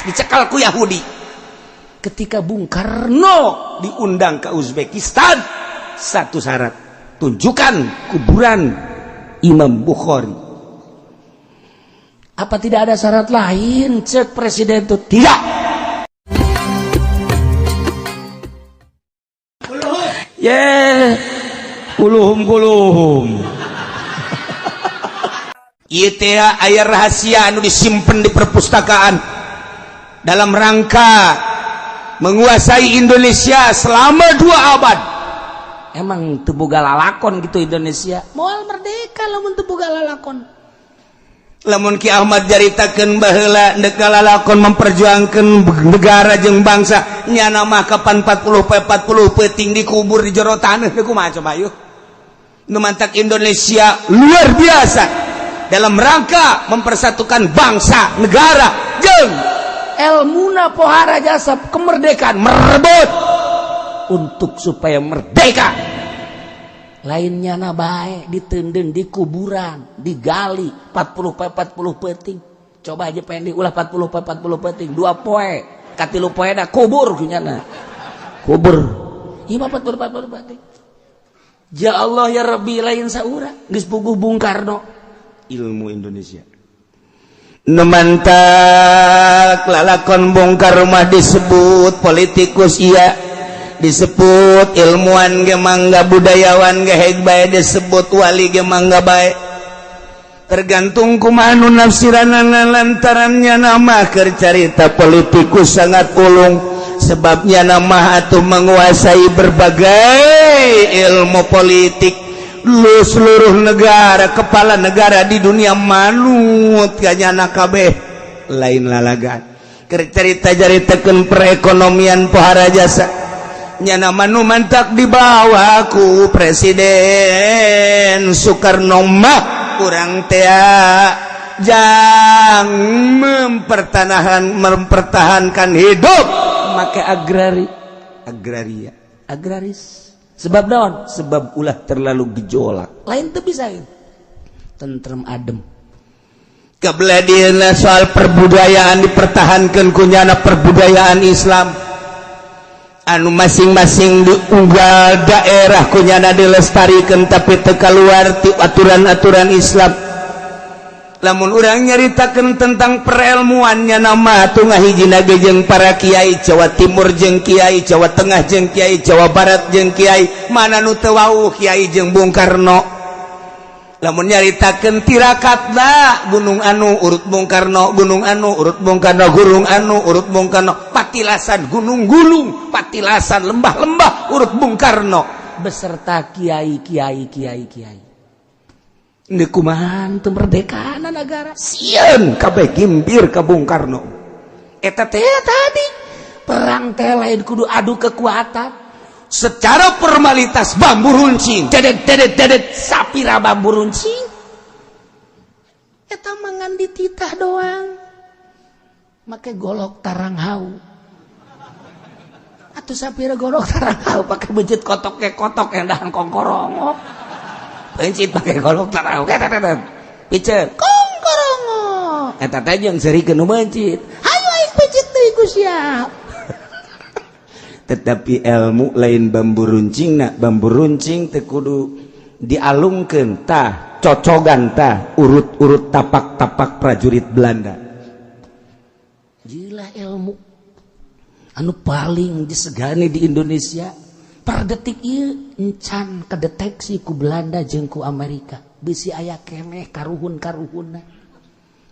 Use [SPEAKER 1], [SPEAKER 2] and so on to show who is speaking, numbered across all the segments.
[SPEAKER 1] Dicekal ku Yahudi. Ketika Bung Karno diundang ke Uzbekistan, satu syarat, tunjukkan kuburan Imam Bukhari. Apa tidak ada syarat lain? Cek presiden itu, tidak. Yeah, kuluhum kuluhum. Ieu teh aya rahasia anu disimpen di perpustakaan dalam rangka menguasai Indonesia selama 2 abad. Emang teu boga lalakon gitu Indonesia moal merdeka lamun teu boga lalakon. Lamun Ki Ahmad jaritakeun baheula ndek lalakon memperjuangkan negara jeung bangsa, nyana mah kapan 40 poe 40 peuting dikubur di jero taneuh. Deuk kumaha coba yeuh? Nu mantak Indonesia luar biasa dalam rangka mempersatukan bangsa, negara jeung elmuna pohara jasa kemerdekaan, merebut untuk supaya merdeka. Lainnya na bae ditenden di kuburan, digali 40 poe 40 peuting. Coba aja pengen diulah 40 poe 40 peuting, 2 poe, katilu poe dah kubur kunyana kubur. Iya, 40 poe 40 peuting. Ya Allah ya Rabbi, lain saura geus puguh Bung Karno ilmu Indonesia. Nu mantak lalakon bongkar rumah disebut politikus, iya disebut ilmuwan ge mangga, budayawan ge heg bae, disebut wali ge mangga bae, tergantung kumaha nu nafsiranana. Lantarannya nama keur carita politikus sangat ulung, sebabnya nama atau menguasai berbagai ilmu politik. Lu seluruh negara, kepala negara di dunia manut kanyana kabeh, lain lalagan. Keur carita jaritakeun perekonomian, pohara jasa nyana manu mantak dibawa ku Presiden Soekarno mah kurang tea jang mempertahankan hidup make agrari, agraria, agraris. Sebab naon? Sebab ulah terlalu gejolak, lain tuh bisa tentrem adem. Kebeladina soal perbudayaan dipertahankan kunyana perbudayaan Islam anu masing-masing di unggal daerah kunyana dilestarikan, tapi teu kaluar ti aturan-aturan Islam. Lamun urang nyaritakan tentang perelmuannya, nama tuh ngahiji ge jeung para kiai Jawa Timur jeung kiai Jawa Tengah jeung kiai Jawa Barat jeung kiai mana nu teu wawuh kiai jeung Bung Karno. Lamun nyaritakeun tirakatna, gunung anu urut Bung Karno, gunung anu urut Bung Karno, gunung anu urut Bung Karno, patilasan gunung-gunung, patilasan lembah-lembah urut Bung Karno beserta kiai kiai kiai kiai. Ini kumaha teu merdeka negara? Sieun kabeh gimbir ka Bung Karno. Eta teh tadi perang teh lain kudu adu kekuatan secara formalitas. Bambu runcing, dedet dedet dedet, sapira bambu runcing eta mangan dititah doang make golok tarang hau atau sapira golok tarang hau pakai bejet kotok ke kotok yang dahan kongkorongok. Pencit pakai golok tarang hau, piceun kongkorongok. Eta teh jeung seurikeun nu mencit, hayu aing pencit deui ku siap. Tetapi ilmu lain bambu runcing. Nak bambu runcing teu kudu dialungkeun tah, cocogan tah, urut-urut tapak-tapak prajurit Belanda. Gila, ilmu anu paling disegani di Indonesia per detik ieu encan kedeteksi ku Belanda jeung ku Amerika, bisi aya keneh karuhun-karuhunna.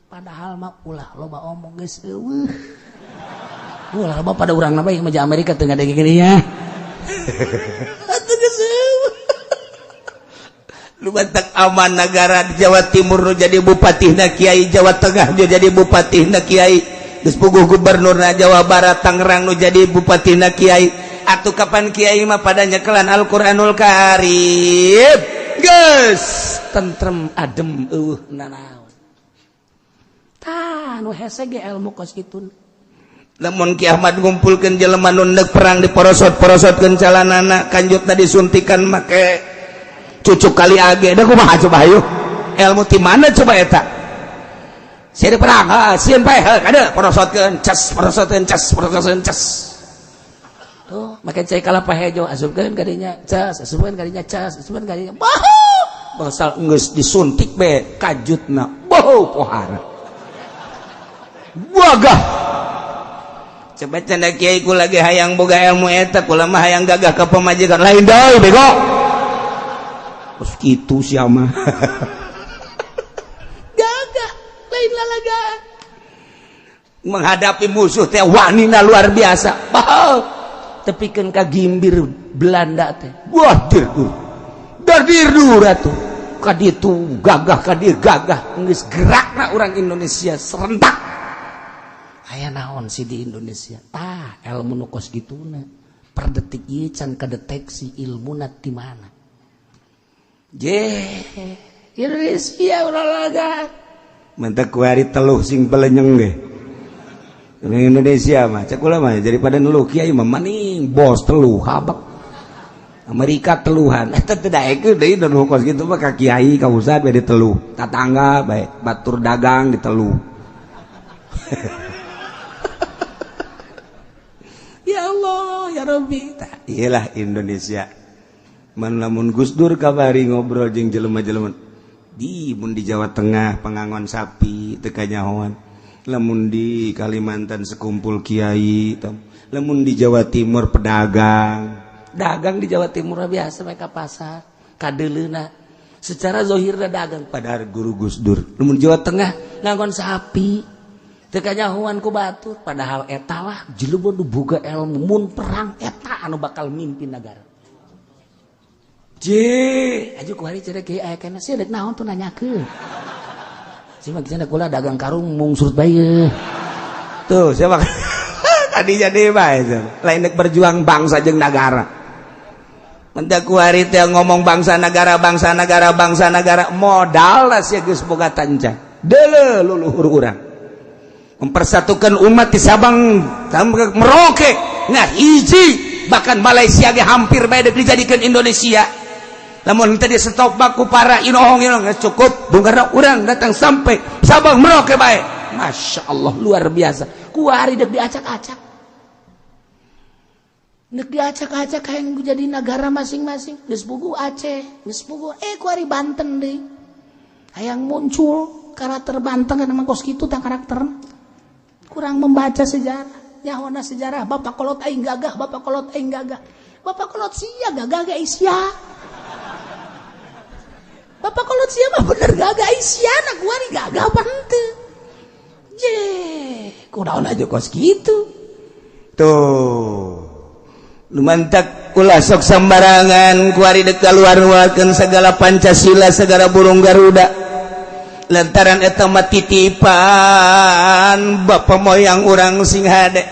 [SPEAKER 1] Padahal mah ulah loba omong geus eueuh, ulah loba pada urang nama yang maju Amerika teu ngadenge gini ya. Atuh geus eueuh. Lu mantak aman negara di Jawa Timur nu jadi bupati na kiai, Jawa Tengah nu jadi bupati na kiai, geus puguh gubernur na Jawa Barat, Tangerang nu jadi bupati na kiai. Atuh kapan kiai mah pada nyekelan Al-Qur'anul Karim, geus tentrem adem, eueuh nanaon. Tah nu hese ge ilmu kos kitu. Lamun Ki Ahmad ngumpulkeun jelema nu neuk perang, diporosot-porosotkeun calanana, kanjutna disuntikan make cucuk kali age, da kumaha coba hayu? Ilmu ti mana coba eta? Sia perang, ha, sieun paeh, ha, kade porosotkeun, cas, porosotkeun, cas, porosotkeun, cas. Tuh, make cai kalapa hejo asupkeun ka dinya, cas, asupkeun ka dinya, cas, asupkeun ka dinya. Bahu! Bangsal geus disuntik be kajutna. Boh, pohara. Wagah. Coba cenah kiai, kula ge hayang boga ilmu eta, kula mah hayang gagah ka pamajikan. Lain deui, bego. Terus kitu sia mah. Gagah, lain lalagaan. Menghadapi musuh teh wanina luar biasa. Bah, tepikeun ka gimbir Belanda teh. Wah, dirdur. Dardirdur atuh. Ka ditu gagah, ka dieu gagah, geus gerakna urang Indonesia serentak. Aya naon sih di Indonesia? Tah, ilmu nu kos gituna. Per detik ieu can kadeteksi ilmuna di mana. Je, Indonesia ulah laga. Mentak kuari teluh sing belenyeng ge. Indonesia mah, cek kula mah daripada neluh kiai mah maning bos teluh habak. Amerika teluhan eta teu daekeun deui nu kos kitu mah ka kiai, ka ustad bae diteluh, tatangga bae, batur dagang diteluh. Ya Allah, ya Rabbi. Iyalah Indonesia. Man lamun Gus Dur kabari ngobrol jeung jelema-jelema di mun di Jawa Tengah pengangon sapi teu kanyahoan, lamun di Kalimantan sekumpul kiai, lamun di Jawa Timur pedagang. Dagang di Jawa Timur biasa mereka pasar kadeleuna secara zohirna dagang, padahal guru Gus Dur lamun Jawa Tengah ngangon sapi teu kanyahoan ku batur, padahal eta lah jelema nu boga ilmu, mun perang eta anu bakal mimpin negara. Je, aju kuari cenah kiai aya kana sia dek naon tuh nanyakeun. Sia mah cenah kula dagang karung mung surut bae. Tuh, siapa tadi jadi bae lain dek berjuang bangsa jeung negara. Mentak kuari teh ngomong bangsa negara, bangsa negara, bangsa negara, modal lah sia geus boga tanca. Deuleu luluhur urang. Mempersatukan umat di Sabang sampai Merauke. Nah, hiji bahkan Malaysia ge hampir bae dek dijadikeun Indonesia. Lamun tadi stop baku para inohong inohong cukup Bung Karno urang datang sampai Sabang Merauke bae. Masya Allah, luar biasa. Kuari dek diacak-acak. Dek diacak-acak hayang jadi negara masing-masing. Geus puguh Aceh, geus puguh kuari Banten deui. Hayang muncul karakter Banten kan emang kos kitu tah karakter. Kurang membaca sejarah. Nyawana sejarah bapak kolot aing gagah, bapak kolot aing gagah. Bapak kolot sia gagah ge sia. Bapak kolot sia mah bener gagah sia na kuari gagah apa henteu. Je, kunaon aja kos kitu. Tuh. Lumantak ulah sok sembarangan kuari dek kaluar-luarkeun segala Pancasila, segala burung Garuda. Lantaran eta mah titipan bapak moyang urang sing hade.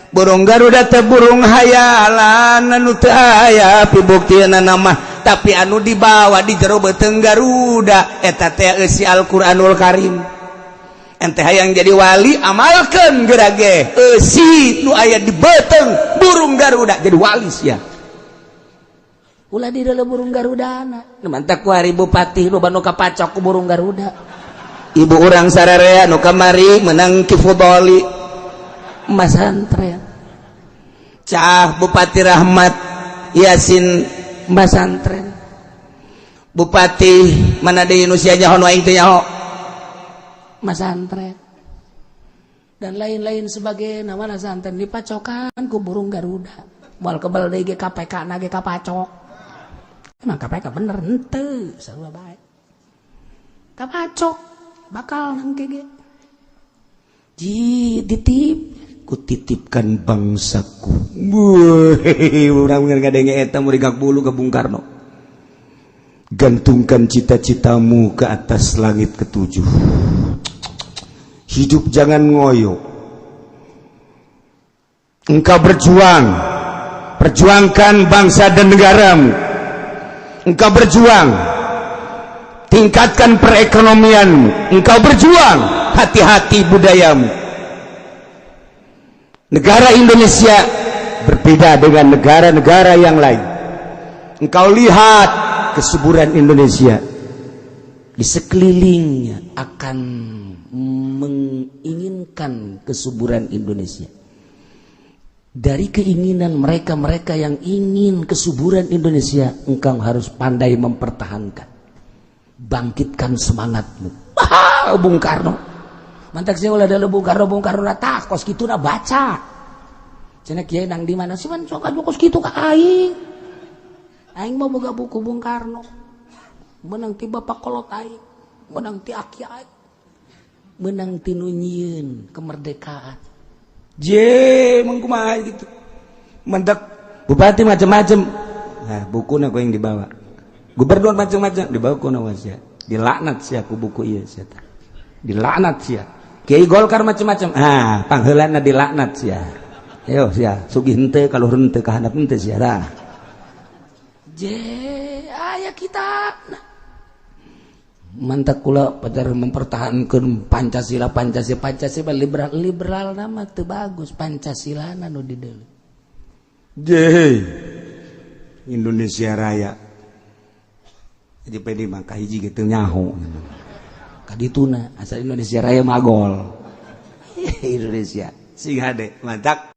[SPEAKER 1] Burung Garuda teh burung hayalan anu teu aya pibuktianna mah, tapi anu dibawa di jero beuteung Garuda eta teh eusi Al-Qur'anul Karim. Ente hayang jadi wali, amalkeun gerage eusi nu aya di beuteung burung Garuda, jadi wali sia. Ulah di dalam burung Garuda na. Nu mantak ku hari bupati loba nu kapacok ku burung Garuda. Ibu urang sararea nu kamari menang Ki Fudoli masantren. Cah Bupati Rahmat Yasin masantren. Bupati mana deui nu sia nyaho nu aing teu nyaho masantren. Dan lain-lain sebagai nama santren dipacokan ku burung Garuda. Moal kebal deui ge KPK na ge kapacok. Emang KPK bener henteu, sarua bae. Kapacok bakal nangke ge. Ji ditip kutitipkan bangsaku. Wuih, urang ngadenge eta murigak bulu ke Bung Karno. Gantungkan cita-citamu ke atas langit ketujuh. Hidup jangan ngoyo. Engkau berjuang, perjuangkan bangsa dan negaramu. Engkau berjuang, tingkatkan perekonomianmu. Engkau berjuang, hati-hati budayamu. Negara Indonesia berbeda dengan negara-negara yang lain. Engkau lihat kesuburan Indonesia. Di sekelilingnya akan menginginkan kesuburan Indonesia. Dari keinginan mereka-mereka yang ingin kesuburan Indonesia, engkau harus pandai mempertahankan. Bangkitkan semangatmu. Ah, Bung Karno. Mantak sih ulah Bung Karno, Bung Karno tak kos kitu na baca. Cenah kiai nang di mana sih man, sok kos kitu ka aing. Aing mau boga buku Bung Karno. Menang ti bapak kolot aing, menang ti aki aing. Menang ti nu nyieun kemerdekaan.
[SPEAKER 2] Je, mengkumaha gitu. Mendak bupati macam-macam. Nah, buku ku yang dibawa. Gubernur macam-macam dibawa ku sia. Dilaknat sia ku buku ieu sia. Dilaknat sia. Kiai Golkar macam-macam. Ah, pangheulana dilaknat sia. Ayo sia, sugih henteu kalau henteu ka handap henteu sia dah.
[SPEAKER 1] Je, aya kita. Mantak kula pacar mempertahankan Pancasila, Pancasila, Pancasila, liberal liberal nama teu bagus, Pancasila nu di deuleu.
[SPEAKER 2] Je. Indonesia Raya. Jadi PD mah kahiji gitu nyaho.
[SPEAKER 1] Kadituna asal Indonesia Raya magol.
[SPEAKER 2] Indonesia sing hade mantak.